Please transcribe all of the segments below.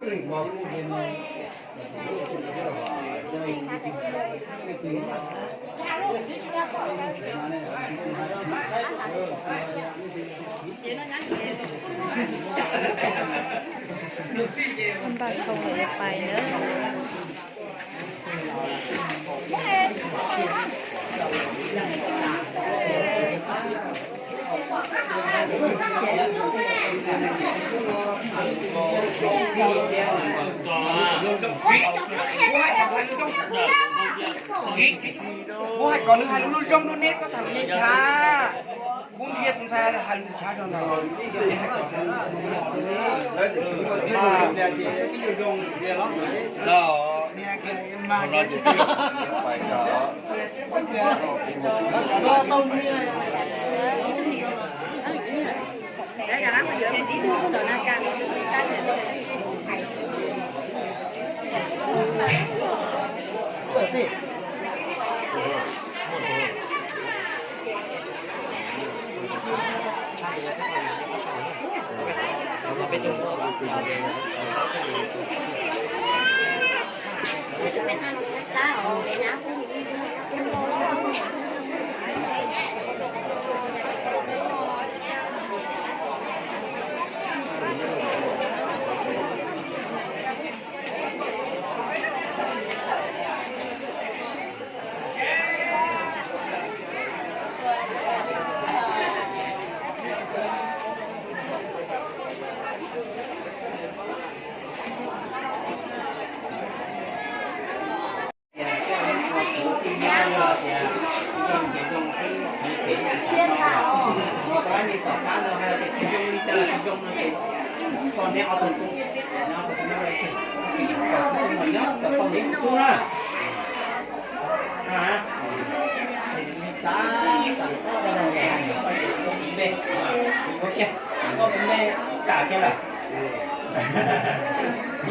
Npaj khau lawm yuav pais nawb. Kuv hais kom nws hais lus zoo rau neb, koj tham lus neb nchav. Kuv ntsia tus ntxhais hais lus nchav rau ntawd.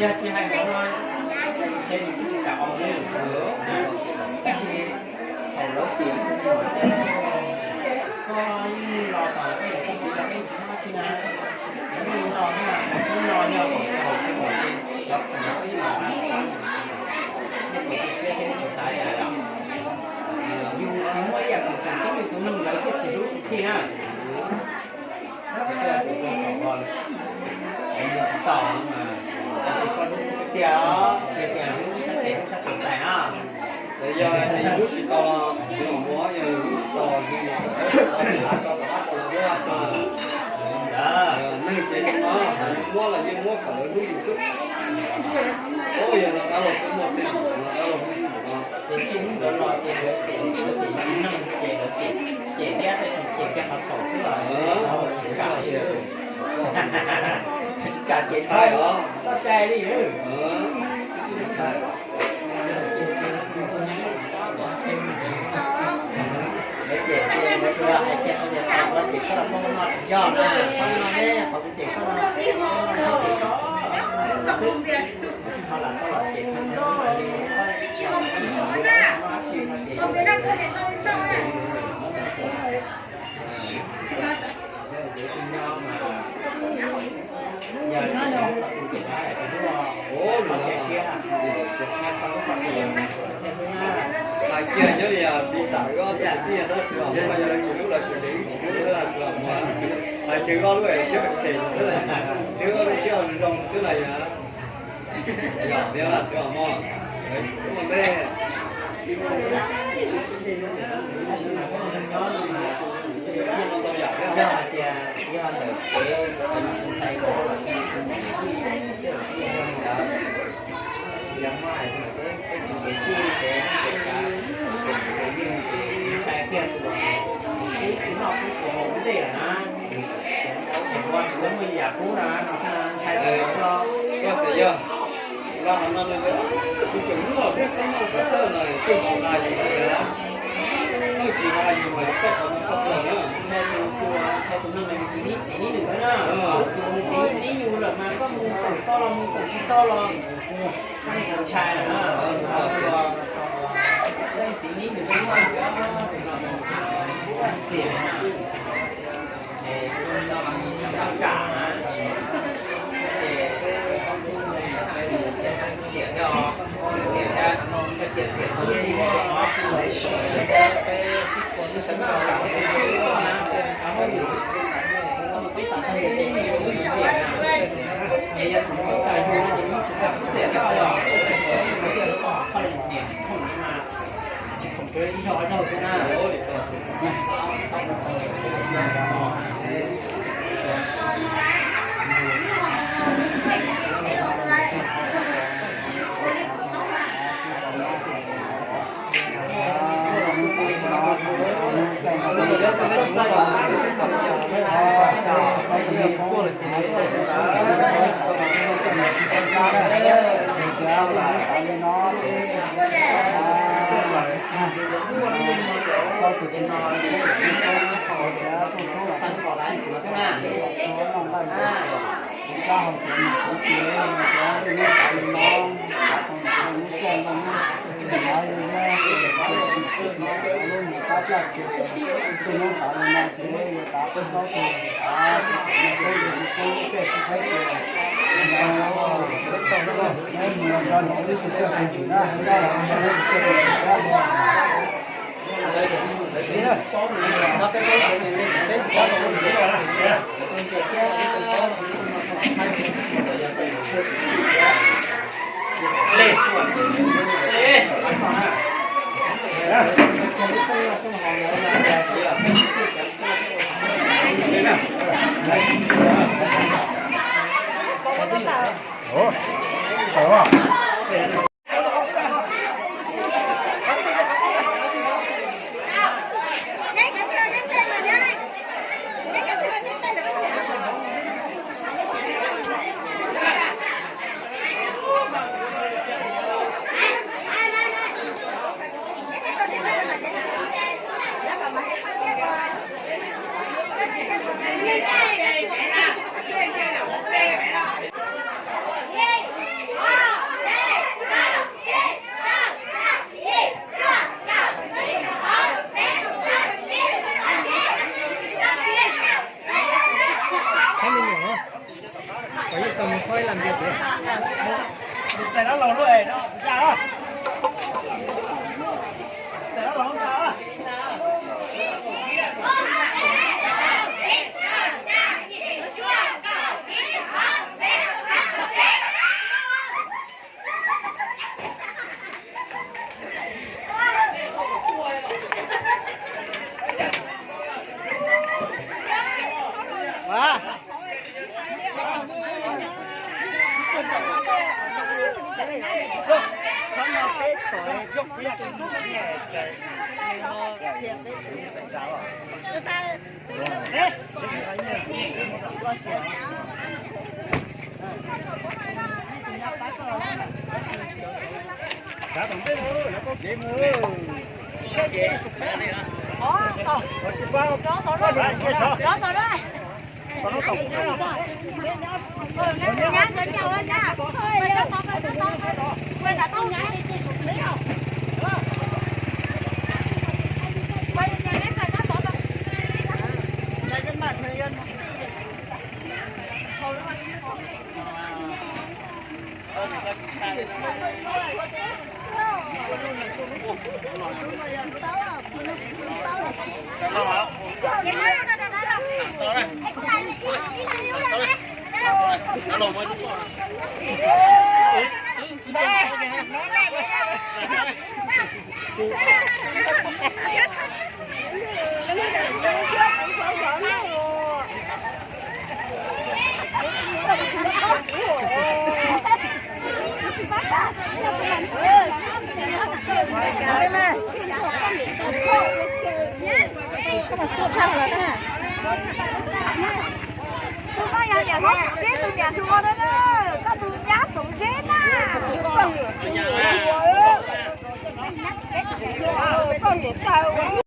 Yog tsis hais qhov no ces nws twb kam ua li, tab sis thaum lawv tias koj yeej los tom koj niam koj txiv lawv peb tsis muaj dab tsi na, yeej los na, hnub no yog haus tsis haus ces cov khoom peb los na, nej puas tu siab thiab nej puas xav li cas yom? Yus tsis muaj ib yam khoom khoom coob li tus neeg ntawd thiaj tsis hlub thiaj na. Tsis tau mas, tab sis koj hlub tiag tiag os, tsis tias hlub sab tes hlub sab tes xais na. Yog tias yus hlub tsis tau los yus mus, yog yus hlub tsis tau los yus mus, tso rov qab rau lawv hlub. Neeg ces zoo no, muab los yeej muab kom lawv hlub yus xwb. Ua yog no dab laug twb muaj txij no, dab laug hlub yus no. Ces txij hnub ntawd los ces lawv cem, lawv cem neeg ces lawv cem, cem thiab tab sis cem kiag qhov txhaum xwb los tsis kam li. Tsis kam cem txhaum, txhob cai li. Lawv cem ces lawv tsuas hais tias, ua cas thaum lawv cem koj los koj muaj noj tsis yog na, koj muaj noj ne, qhov kuv cem koj no, koj cem koj, koj lam koj los cem koj li. Hais kiag nyob li tiv xam ob tug kwv tij no tsis los muaj, yog lawv tsis hlub lawv ces tsis hlub xwb los tsis los muaj. Hais kiag ob lub siab phem phem xwb los, twb ob lub siab zoo xwb los yog. Yog tias tsis los muaj, ua ntej. Yog hais tias yog ntawm kev ntxhais los, yog muaj hais tias peb tus kev tij kev kav, kev yeej ces ntshai kiag tus, tus noj tus haus ua ntej lawm na. Ces ua tus muaj yam pub no no xwb, ntshai tus no. Koj tias yog los hais no, kuv tseem noj thiab txhob noj txhob txhawj no, koj tsis hais yus, koj tsis hais yus mas txhob qhov no txhob tuag na. Ntshai tus, ntshai tus neeg no yus tiv nib tiv nib nws xwb na. Tus tiv nib yus lawm mas koj mus koom tau los mus, koom tsis tau los koj ntshai lawm na. Koj tiv nib nws xwb, tus no xiam na. Es tus no kam na, ces peb ob tug Tus no yog niam hlob Tub Zeb tus niam hluas na, koj tus nyab Tub Zeb na. Koj niam tais